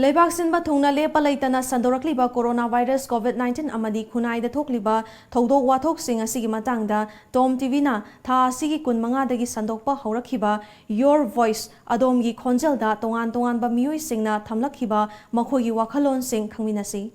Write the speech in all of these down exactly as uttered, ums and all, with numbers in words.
ꯂꯩꯕꯥꯛ ꯁꯤꯟꯕ ꯊꯨꯡꯅ ꯂꯦꯞꯄ ꯂꯩꯇꯅ ꯁꯟꯗꯣꯔꯛꯂꯤꯕ ꯀꯣꯔꯣꯅꯥ ꯚꯥꯏꯔꯁ ꯀꯣꯚꯤꯗ ꯅꯥꯏꯟꯇꯤꯟ ꯑꯃꯗꯤ ꯈꯨꯟꯅꯥꯏꯗ ꯊꯣꯛꯂꯤꯕ ꯊꯧꯗꯣꯛ ꯋꯥꯊꯣꯛꯁꯤꯡ ꯑꯁꯤꯒꯤ ꯃꯇꯥꯡꯗ ꯇꯣꯝ ꯇꯤꯚꯤꯅ ꯊꯥ ꯑꯁꯤꯒꯤ ꯀꯨꯟꯃꯉꯥꯗꯒꯤ ꯁꯟꯗꯣꯛꯄ ꯍꯧꯔꯛꯈꯤꯕ Your Voice, ꯑꯗꯣꯝꯒꯤ ꯈꯣꯟꯖꯦꯜꯗ ꯇꯣꯉꯥꯟ ꯇꯣꯉꯥꯟꯕ ꯃꯤꯑꯣꯏꯁꯤꯡꯅ ꯊꯝꯂꯛꯈꯤꯕ ꯃꯈꯣꯏꯒꯤ ꯋꯥꯈꯜꯂꯣꯟꯁꯤꯡ ꯈꯪꯃꯤꯟꯅꯁꯤ꯫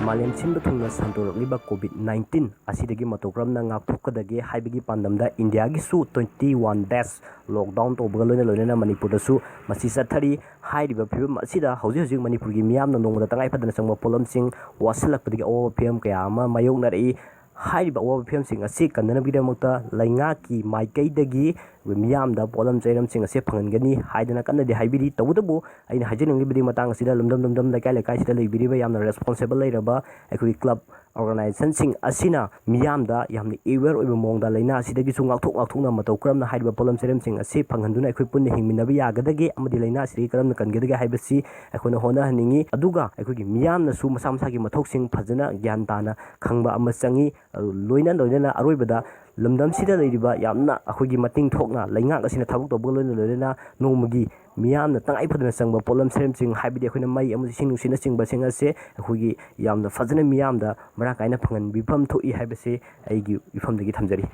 ꯃꯥꯂꯦꯝ ꯁꯤꯟꯕ ꯊꯨꯡꯅ ꯁꯟꯗꯣꯔꯛꯂꯤꯕ ꯀꯣꯚꯤꯗ ꯅꯥꯏꯟꯇꯤꯟ ꯑꯁꯤꯗꯒꯤ ꯃꯇꯧ ꯀꯔꯝꯅ ꯉꯥꯛꯊꯣꯛꯀꯗꯒꯦ ꯍꯥꯏꯕꯒꯤ ꯄꯥꯟꯗꯝꯗ ꯏꯟꯗꯤꯌꯥꯒꯤꯁꯨ twenty one days lockdown ꯇꯧꯕꯒ ꯂꯣꯏꯅ ꯂꯣꯏꯅꯅ ꯃꯅꯤꯄꯨꯔꯗꯁꯨ ꯃꯁꯤ ꯆꯠꯊꯔꯤ꯫ ꯍꯥꯏꯔꯤꯕ ꯐꯤꯕꯝ ꯑꯁꯤꯗ ꯍꯧꯖꯤꯛ ꯍꯧꯖꯤꯛ ꯃꯅꯤꯄꯨꯔꯒꯤ ꯃꯤꯌꯥꯝꯅ ꯅꯣꯡꯃꯗ ꯇꯉꯥꯏ ꯐꯗꯅ ꯆꯪꯕ ꯄꯣꯠꯂꯝꯁꯤꯡ ꯋꯥꯠꯁꯤꯜꯂꯛꯄꯗꯒꯤ ꯑꯋꯥꯕ ꯐꯤꯕꯝ ꯀꯌꯥ ꯑꯃ ꯃꯥꯌꯣꯛꯅꯔꯛꯏ꯫ ꯍꯥꯏꯔꯤꯕ ꯑꯋꯥꯕ ꯐꯤꯕꯝꯁꯤꯡ ꯑꯁꯤ ꯀꯟꯅꯅꯕꯒꯤꯗꯃꯛꯇ ꯂꯩꯉꯥꯛꯀꯤ ꯃꯥꯏꯀꯩꯗꯒꯤ ꯃꯤꯌꯥꯝꯗ ꯄꯣꯠꯂꯝ ꯆꯩꯔꯝꯁꯤꯡ ꯑꯁꯤ ꯐꯪꯍꯟꯒꯅꯤ ꯍꯥꯏꯗꯅ ꯀꯟꯅꯗꯤ ꯍꯥꯏꯕꯤꯔꯤ꯫ ꯇꯧꯕꯇꯕꯨ ꯑꯩꯅ ꯍꯥꯏꯖꯅꯤꯡꯂꯤꯕꯗꯤ ꯃꯇꯥꯡ ꯑꯁꯤꯗ ꯂꯝꯗꯝ ꯂꯝꯗꯝ ꯂꯩꯀꯥꯏ ꯂꯩꯀꯥꯏꯁꯤꯗ ꯂꯩꯕꯤꯔꯤꯕ ꯌꯥꯝꯅ ꯔꯦꯁꯄꯣꯟꯁꯤꯕꯜ ꯂꯩꯔꯕ ꯑꯩꯈꯣꯏꯒꯤ ꯀ꯭ꯂꯕ ꯑꯣꯔꯒꯅꯥꯏꯖꯦꯁꯟꯁꯤꯡ ꯑꯁꯤꯅ ꯃꯤꯌꯥꯝꯗ ꯌꯥꯝꯅ ꯑꯦꯋꯦꯌꯔ ꯑꯣꯏꯕ ꯃꯑꯣꯡꯗ ꯂꯥꯏꯅꯥ ꯑꯁꯤꯗꯒꯤꯁꯨ ꯉꯥꯛꯊꯣꯛ ꯉꯥꯛꯊꯣꯛꯅ ꯃꯇꯧ ꯀꯔꯝꯅ ꯍꯥꯏꯔꯤꯕ ꯄꯣꯠꯂꯝ ꯆꯩꯔꯝꯁꯤꯡ ꯑꯁꯤ ꯐꯪꯍꯟꯗꯨꯅ ꯑꯩꯈꯣꯏ ꯄꯨꯟꯅ ꯍꯤꯡꯃꯤꯟꯅꯕ ꯌꯥꯒꯗꯒꯦ ꯑꯃꯗꯤ ꯂꯥꯏꯅꯥ ꯑꯁꯤꯗꯒꯤ ꯀꯔꯝꯅ ꯀꯟꯒꯗꯒꯦ ꯍꯥꯏꯕꯁꯤ ꯑꯩꯈꯣꯏꯅ ꯍꯣꯠꯅꯍꯟꯅꯤꯡꯏ꯫ ꯑꯗꯨꯒ ꯑꯩꯈꯣꯏꯒꯤ ꯃꯤꯌꯥꯝꯅꯁꯨ ꯃꯁꯥ ꯃꯁꯥꯒꯤ ꯃꯊꯧꯁꯤꯡ ꯐꯖꯅ ꯒ꯭ꯌꯥꯟ ꯇꯥꯅ ꯈꯪꯕ ꯑꯃ ꯆꯪꯏ꯫ ꯑꯗꯨ ꯂꯣꯏꯅ ꯂꯣꯏꯅꯅ ꯑꯔꯣꯏꯕꯗ ꯂꯝꯗꯝꯁꯤꯗ ꯂꯩꯔꯤꯕ ꯌꯥꯝꯅ ꯑꯩꯈꯣꯏꯒꯤ ꯃꯇꯤꯡ ꯊꯣꯛꯅ ꯂꯩꯉꯥꯛ ꯑꯁꯤꯅ ꯊꯕꯛ ꯇꯧꯕꯒ ꯂꯣꯏꯅ ꯂꯣꯏꯅꯅ ꯅꯣꯡꯃꯒꯤ ꯃꯤꯌꯥꯝꯅ ꯇꯉꯥꯏ ꯐꯗꯅ ꯆꯪꯕ ꯄꯣꯠꯂꯝ ꯆꯩꯔꯝꯁꯤꯡ, ꯍꯥꯏꯕꯗꯤ ꯑꯩꯈꯣꯏꯅ ꯃꯩ ꯑꯃꯁꯨꯡ ꯏꯁꯤꯡ ꯅꯨꯡꯁꯤꯠꯅꯆꯤꯡꯕꯁꯤꯡ ꯑꯁꯦ ꯑꯩꯈꯣꯏꯒꯤ ꯌꯥꯝꯅ ꯐꯖꯅ ꯃꯤꯌꯥꯝꯗ ꯃꯔꯥꯡ ꯀꯥꯏꯅ ꯐꯪꯍꯟꯕꯤꯐꯝ ꯊꯣꯛꯏ ꯍꯥꯏꯕꯁꯤ ꯑꯩꯒꯤ ꯏꯐꯝꯗꯒꯤ ꯊꯝꯖꯔꯤ꯫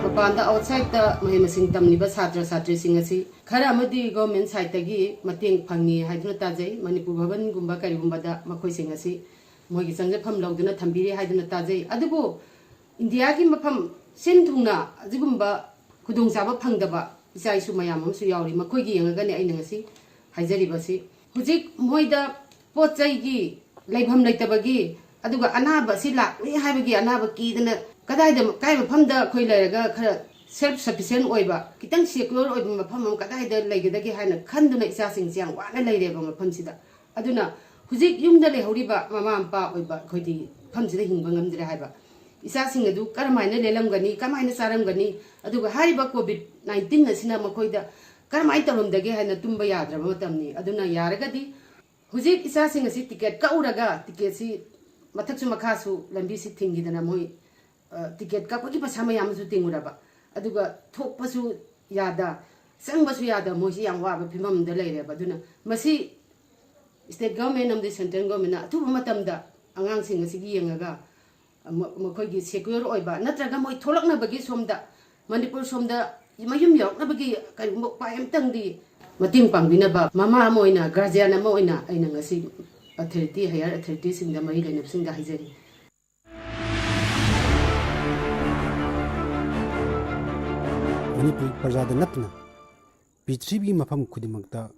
ꯃꯄꯥꯟꯗ, ꯑꯥꯎꯠꯁꯥꯏꯗꯇ ꯃꯍꯩ ꯃꯁꯤꯡ ꯇꯝꯂꯤꯕ ꯁꯥꯇ꯭ꯔ ꯁꯥꯇ꯭ꯔꯤꯁꯤꯡ ꯑꯁꯤ ꯈꯔ ꯑꯃꯗꯤ ꯒꯣꯔꯃꯦꯟ ꯁꯥꯏꯠꯇꯒꯤ ꯃꯇꯦꯡ ꯐꯪꯉꯤ ꯍꯥꯏꯗꯨꯅ ꯇꯥꯖꯩ꯫ ꯃꯅꯤꯄꯨꯔ ꯚꯕꯟꯒꯨꯝꯕ ꯀꯔꯤꯒꯨꯝꯕꯗ ꯃꯈꯣꯏꯁꯤꯡ ꯑꯁꯤ ꯃꯣꯏꯒꯤ ꯆꯪꯖꯐꯝ ꯂꯧꯗꯨꯅ ꯊꯝꯕꯤꯔꯤ ꯍꯥꯏꯗꯨꯅ ꯇꯥꯖꯩ꯫ ꯑꯗꯨꯕꯨ ꯏꯟꯗꯤꯌꯥꯒꯤ ꯃꯐꯝ ꯁꯤꯟ ꯊꯨꯡꯅ ꯑꯁꯤꯒꯨꯝꯕ ꯈꯨꯗꯣꯡꯆꯥꯕ ꯐꯪꯗꯕ ꯏꯆꯥ ꯏꯁꯨ ꯃꯌꯥꯝ ꯑꯃꯁꯨ ꯌꯥꯎꯔꯤ꯫ ꯃꯈꯣꯏꯒꯤ ꯌꯦꯡꯉꯒꯅꯤ ꯑꯩꯅ ꯉꯁꯤ ꯍꯥꯏꯖꯔꯤꯕꯁꯤ꯫ ꯍꯧꯖꯤꯛ ꯃꯣꯏꯗ ꯄꯣꯠ ꯆꯩꯒꯤ ꯂꯩꯐꯝ ꯂꯩꯇꯕꯒꯤ, ꯑꯗꯨꯒ ꯑꯅꯥꯕ ꯑꯁꯤ ꯂꯥꯛꯂꯦ ꯍꯥꯏꯕꯒꯤ ꯑꯅꯥꯕ ꯀꯤꯗꯅ ꯀꯗꯥꯏꯗ, ꯀꯥꯏ ꯃꯐꯝꯗ ꯑꯩꯈꯣꯏ ꯂꯩꯔꯒ ꯈꯔ ꯁꯦꯜꯐ ꯁꯐꯤꯁꯦꯟ ꯑꯣꯏꯕ, ꯈꯤꯇꯪ ꯁꯦꯀ꯭ꯌꯣꯔ ꯑꯣꯏꯕ ꯃꯐꯝ ꯑꯃ ꯀꯗꯥꯏꯗ ꯂꯩꯒꯗꯒꯦ ꯍꯥꯏꯅ ꯈꯟꯗꯨꯅ ꯏꯆꯥꯁꯤꯡꯁꯤ ꯌꯥꯝ ꯋꯥꯅ ꯂꯩꯔꯦꯕ ꯃꯐꯝꯁꯤꯗ꯫ ꯑꯗꯨꯅ ꯍꯧꯖꯤꯛ ꯌꯨꯝꯗ ꯂꯩꯍꯧꯔꯤꯕ ꯃꯃꯥ ꯃꯄꯥ ꯑꯣꯏꯕ ꯑꯩꯈꯣꯏꯗꯤ ꯃꯐꯝꯁꯤꯗ ꯍꯤꯡꯕ ꯉꯝꯗ꯭ꯔꯦ ꯍꯥꯏꯕ꯫ ꯏꯆꯥꯁꯤꯡ ꯑꯗꯨ ꯀꯔꯝꯍꯥꯏꯅ ꯂꯦꯜꯂꯝꯒꯅꯤ, ꯀꯃꯥꯏꯅ ꯆꯥꯔꯝꯒꯅꯤ? ꯑꯗꯨꯒ ꯍꯥꯏꯔꯤꯕ ꯀꯣꯚꯤꯗ ꯅꯥꯏꯟꯇꯤꯟ ꯑꯁꯤꯅ ꯃꯈꯣꯏꯗ ꯀꯔꯝꯍꯥꯏꯅ ꯇꯧꯔꯝꯗꯒꯦ ꯍꯥꯏꯅ ꯇꯨꯝꯕ ꯌꯥꯗ꯭ꯔꯕ ꯃꯇꯝꯅꯤ꯫ ꯑꯗꯨꯅ ꯌꯥꯔꯒꯗꯤ ꯍꯧꯖꯤꯛ ꯏꯆꯥꯁꯤꯡ ꯑꯁꯤ ꯇꯤꯀꯦꯠ ꯀꯛꯎꯔꯒ ꯇꯤꯀꯦꯠꯁꯤ ꯃꯊꯛꯁꯨ ꯃꯈꯥꯁꯨ ꯂꯝꯕꯤꯁꯤ ꯊꯤꯡꯈꯤꯗꯅ ꯃꯣꯏ ꯇꯤꯀꯦꯠ ꯀꯛꯄꯒꯤ ꯄꯩꯁꯥ ꯃꯌꯥꯝ ꯑꯃꯁꯨ ꯇꯤꯡꯉꯨꯔꯕ, ꯑꯗꯨꯒ ꯊꯣꯛꯄꯁꯨ ꯌꯥꯗ, ꯆꯪꯕꯁꯨ ꯌꯥꯗ, ꯃꯣꯏꯁꯤ ꯌꯥꯝ ꯋꯥꯕ ꯐꯤꯕꯝ ꯑꯃꯗ ꯂꯩꯔꯦꯕ꯫ ꯑꯗꯨꯅ ꯃꯁꯤ ꯁ꯭ꯇꯦꯠ ꯒꯣꯔꯃꯦꯟ ꯑꯃꯗꯤ ꯁꯦꯟꯇ꯭ꯔꯦꯜ ꯒꯣꯔꯃꯦꯟꯅ ꯑꯊꯨꯕ ꯃꯇꯝꯗ ꯑꯉꯥꯡꯁꯤꯡ ꯑꯁꯤꯒꯤ ꯌꯦꯡꯉꯒ, ꯃ-, ꯃꯈꯣꯏꯒꯤ ꯁꯦꯀ꯭ꯌꯣꯔ ꯑꯣꯏꯕ, ꯅꯠꯇ꯭ꯔꯒ ꯃꯣꯏ ꯊꯣꯛꯂꯛꯅꯕꯒꯤ ꯁꯣꯝꯗ, ꯃꯅꯤꯄꯨꯔ ꯁꯣꯝꯗ ꯃꯌꯨꯝ ꯌꯧꯔꯛꯅꯕꯒꯤ ꯀꯔꯤꯒꯨꯝꯕ ꯎꯄꯥꯏ ꯑꯃꯇꯪꯗꯤ ꯃꯇꯦꯡ ꯄꯥꯡꯕꯤꯅꯕ ꯃꯃꯥ ꯑꯃ ꯑꯣꯏꯅ, ꯒꯥꯔꯖꯤꯌꯥꯟ ꯑꯃ ꯑꯣꯏꯅ ꯑꯩꯅ ꯉꯁꯤ ꯑꯣꯊꯣꯔꯤꯇꯤ, ꯍꯥꯌꯔ ꯑꯣꯊꯣꯔꯤꯇꯤꯁꯤꯡꯗ, ꯃꯔꯤ ꯂꯩꯅꯕꯁꯤꯡꯗ ꯍꯥꯏꯖꯔꯤ꯫ ꯃꯅꯤꯄꯨꯔ ꯄ꯭ꯔꯖꯥꯗ ꯅꯠꯇꯅ ꯄ꯭ꯔꯤꯊꯤꯕꯤꯒꯤ ꯃꯐꯝ ꯈꯨꯗꯤꯡꯃꯛꯇ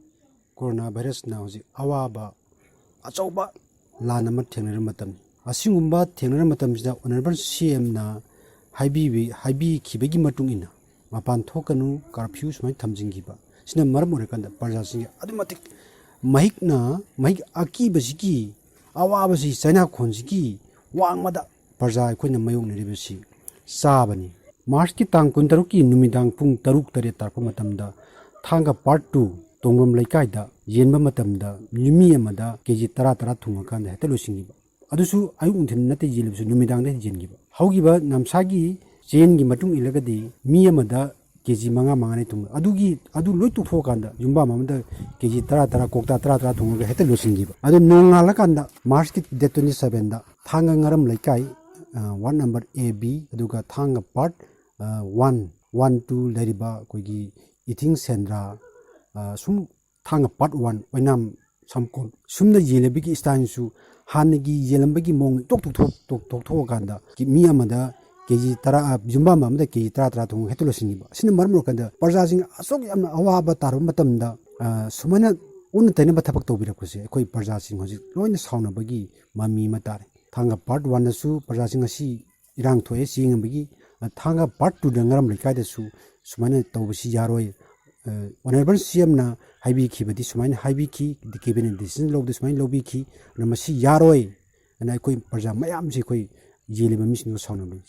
ꯀꯣꯔꯣꯅꯥ ꯚꯥꯏꯔꯁꯅ ꯍꯧꯖꯤꯛ ꯑꯋꯥꯕ ꯑꯆꯧꯕ ꯂꯥꯟ ꯑꯃ ꯊꯦꯡꯅꯔꯤꯕ ꯃꯇꯝꯅꯤ꯫ ꯑꯁꯤꯒꯨꯝꯕ ꯊꯦꯡꯅꯔꯤꯕ ꯃꯇꯝꯁꯤꯗ ꯑꯣꯅꯔꯦꯕꯜ ꯁꯤ ꯑꯦꯝꯅ ꯍꯥꯏꯕꯤꯕꯤ-, ꯍꯥꯏꯕꯤꯈꯤꯕꯒꯤ ꯃꯇꯨꯡ ꯏꯟꯅ ꯃꯄꯥꯟ ꯊꯣꯛꯀꯅꯨ, ꯀꯥꯔꯐ꯭ꯌꯨ ꯁꯨꯃꯥꯏꯅ ꯊꯝꯖꯤꯟꯈꯤꯕ, ꯁꯤꯅ ꯃꯔꯝ ꯑꯣꯏꯔꯀꯥꯟꯗ ꯄ꯭ꯔꯖꯥꯁꯤꯡꯒꯤ ꯑꯗꯨꯛꯀꯤ ꯃꯇꯤꯛ ꯃꯍꯤꯛꯅ, ꯃꯍꯤꯛ ꯑꯀꯤꯕꯁꯤꯒꯤ, ꯑꯋꯥꯕꯁꯤ, ꯆꯩꯅꯥꯈꯣꯟꯁꯤꯒꯤ ꯋꯥꯡꯃꯗ ꯄ꯭ꯔꯖꯥ ꯑꯩꯈꯣꯏꯅ ꯃꯥꯌꯣꯛꯅꯔꯤꯕꯁꯤ ꯆꯥꯕꯅꯤ꯫ ꯃꯥꯔꯆꯀꯤ ꯇꯥꯡ ꯀꯨꯟꯇꯔꯨꯛꯀꯤ ꯅꯨꯃꯤꯗꯥꯡ ꯄꯨꯡ ꯇꯔꯨꯛ ꯇꯔꯦꯠ ꯇꯥꯔꯛꯄ ꯃꯇꯝꯗ ꯊꯥꯡꯒ ꯄꯥꯔꯠ ꯇꯨ ꯇꯣꯡꯕ꯭ꯔꯝ ꯂꯩꯀꯥꯏꯗ ꯌꯦꯟꯕ ꯃꯇꯝꯗ ꯃꯤ ꯑꯃꯗ ꯀꯦ ꯖꯤ ꯇꯔꯥ ꯇꯔꯥ ꯊꯨꯡꯉꯀꯥꯟꯗ ꯍꯦꯛꯇ ꯂꯣꯏꯁꯤꯟꯈꯤꯕ꯫ ꯑꯗꯨꯁꯨ ꯑꯌꯨꯛ ꯅꯨꯡꯊꯤꯜ ꯅꯠꯇꯦ ꯌꯦꯜꯂꯤꯕꯁꯨ, ꯅꯨꯃꯤꯗꯥꯡꯗ ꯌꯦꯟꯈꯤꯕ꯫ ꯍꯧꯈꯤꯕ ꯅꯝꯁꯥꯒꯤ ꯆꯦꯟꯒꯤ ꯃꯇꯨꯡ ꯏꯜꯂꯒꯗꯤ ꯃꯤ ꯑꯃꯗ ꯀꯦ ꯖꯤ ꯃꯉꯥ, ꯃꯉꯥꯅꯤ ꯊꯨꯡꯕ꯫ ꯑꯗꯨꯒꯤ, ꯑꯗꯨ ꯂꯣꯏ ꯇꯣꯛꯊꯣꯛꯑꯀꯥꯟꯗ ꯌꯨꯝꯕꯥꯝ ꯑꯃꯗ ꯀꯦ ꯖꯤ ꯇꯔꯥ ꯇꯔꯥ, ꯀꯧꯇꯥ ꯇꯔꯥ ꯇꯔꯥ ꯊꯨꯡꯉꯒ ꯍꯦꯛꯇ ꯂꯣꯏꯁꯤꯟꯈꯤꯕ꯫ ꯑꯗꯨ ꯅꯣꯡꯉꯥꯜꯂꯀꯥꯟꯗ ꯃꯥꯔꯆꯀꯤ ꯗꯦꯠ ꯇ꯭ꯋꯦꯟꯇꯤ ꯁꯕꯦꯟꯗ ꯊꯥꯡꯒ ꯉꯥꯔꯝ ꯂꯩꯀꯥꯏ, ꯑ, ꯋꯥꯔꯗ ꯅꯝꯕꯔ ꯑꯦ ꯕꯤ, ꯑꯗꯨꯒ ꯊꯥꯡꯒ ꯄꯥꯔꯠ, ꯑ, ꯋꯥꯟ, ꯋꯥꯟ, ꯇꯨ ꯂꯩꯔꯤꯕ ꯑꯩꯈꯣꯏꯒꯤ ꯏꯊꯤꯡ ꯁꯦꯟꯗ꯭ꯔꯥ, ꯑ, ꯁꯨꯝ ꯊꯥꯡꯒ ꯄꯥꯔꯠ ꯋꯥꯟ, ꯑꯣꯏꯅꯥꯝ ꯁꯝꯀꯣꯟ, ꯁꯨꯝꯅ ꯌꯦꯜꯂꯤꯕꯒꯤ ꯁ꯭ꯇꯥꯏꯜꯁꯨ ꯍꯥꯟꯅꯒꯤ ꯌꯦꯜꯂꯝꯕꯒꯤ ꯃꯑꯣꯡ ꯏꯇꯣꯛ ꯇꯣꯛꯊꯣꯛ-, ꯇꯣꯛ-, ꯇꯣꯛꯊꯣꯛꯑꯀꯥꯟꯗ ꯃꯤ ꯑꯃꯗ ꯀꯦ ꯖꯤ ꯇꯔꯥ, ꯑ, ꯌꯨꯝꯕꯥꯝ ꯑꯃꯗ ꯀꯦ ꯖꯤ ꯇꯔꯥ ꯇꯔꯥ ꯊꯣꯡ ꯍꯦꯛꯇ ꯂꯣꯏꯁꯤꯟꯈꯤꯕ꯫ ꯑꯁꯤꯅ ꯃꯔꯝ ꯑꯣꯏꯔꯀꯥꯟꯗ ꯄ꯭ꯔꯖꯥꯁꯤꯡ ꯑꯁꯨꯛ ꯌꯥꯝꯅ ꯑꯋꯥꯕ ꯇꯥꯔꯕ ꯃꯇꯝꯗ, ꯑ, ꯁꯨꯃꯥꯏꯅ ꯑꯣꯟꯅ ꯇꯩꯅꯕ ꯊꯕꯛ ꯇꯧꯕꯤꯔꯛꯄꯁꯦ ꯑꯩꯈꯣꯏ ꯄ꯭ꯔꯖꯥꯁꯤꯡ ꯍꯧꯖꯤꯛ ꯂꯣꯏꯅ ꯁꯥꯎꯅꯕꯒꯤ ꯃꯃꯤ ꯑꯃ ꯇꯥꯔꯦ꯫ ꯊꯥꯡꯒ ꯄꯥꯔꯠ ꯋꯥꯟꯗꯁꯨ ꯄ꯭ꯔꯖꯥꯁꯤꯡ ꯑꯁꯤ ꯏꯔꯥꯡ ꯊꯣꯛꯑꯦ ꯆꯦꯡ ꯑꯃꯒꯤ, ꯑ, ꯊꯥꯡꯒ ꯄꯥꯔꯠ ꯇꯨꯗ ꯉꯥꯔꯝ ꯂꯩꯀꯥꯏꯗꯁꯨ ꯁꯨꯃꯥꯏꯅ ꯇꯧꯕꯁꯤ ꯌꯥꯔꯣꯏ꯫ ꯑ, ꯑꯣꯅꯔꯦꯕꯜ ꯁꯤ ꯑꯦꯝꯅ ꯍꯥꯏꯕꯤꯈꯤꯕꯗꯤ ꯁꯨꯃꯥꯏꯅ ꯍꯥꯏꯕꯤꯈꯤ, ꯗꯤ ꯀꯦꯕꯤꯅꯦꯠ ꯗꯤꯁꯤꯖꯟ ꯂꯧꯕꯗ ꯁꯨꯃꯥꯏꯅ ꯂꯧꯕꯤꯈꯤ, ꯑꯗꯨꯅ ꯃꯁꯤ ꯌꯥꯔꯣꯏ ꯍꯥꯏꯅ ꯑꯩꯈꯣꯏ ꯄ꯭ꯔꯖꯥ ꯃꯌꯥꯝꯁꯤ ꯑꯩꯈꯣꯏ ꯌꯦꯜꯂꯤꯕ ꯃꯤꯁꯤꯡꯗꯨ ꯁꯥꯎꯅꯕꯅꯤ꯫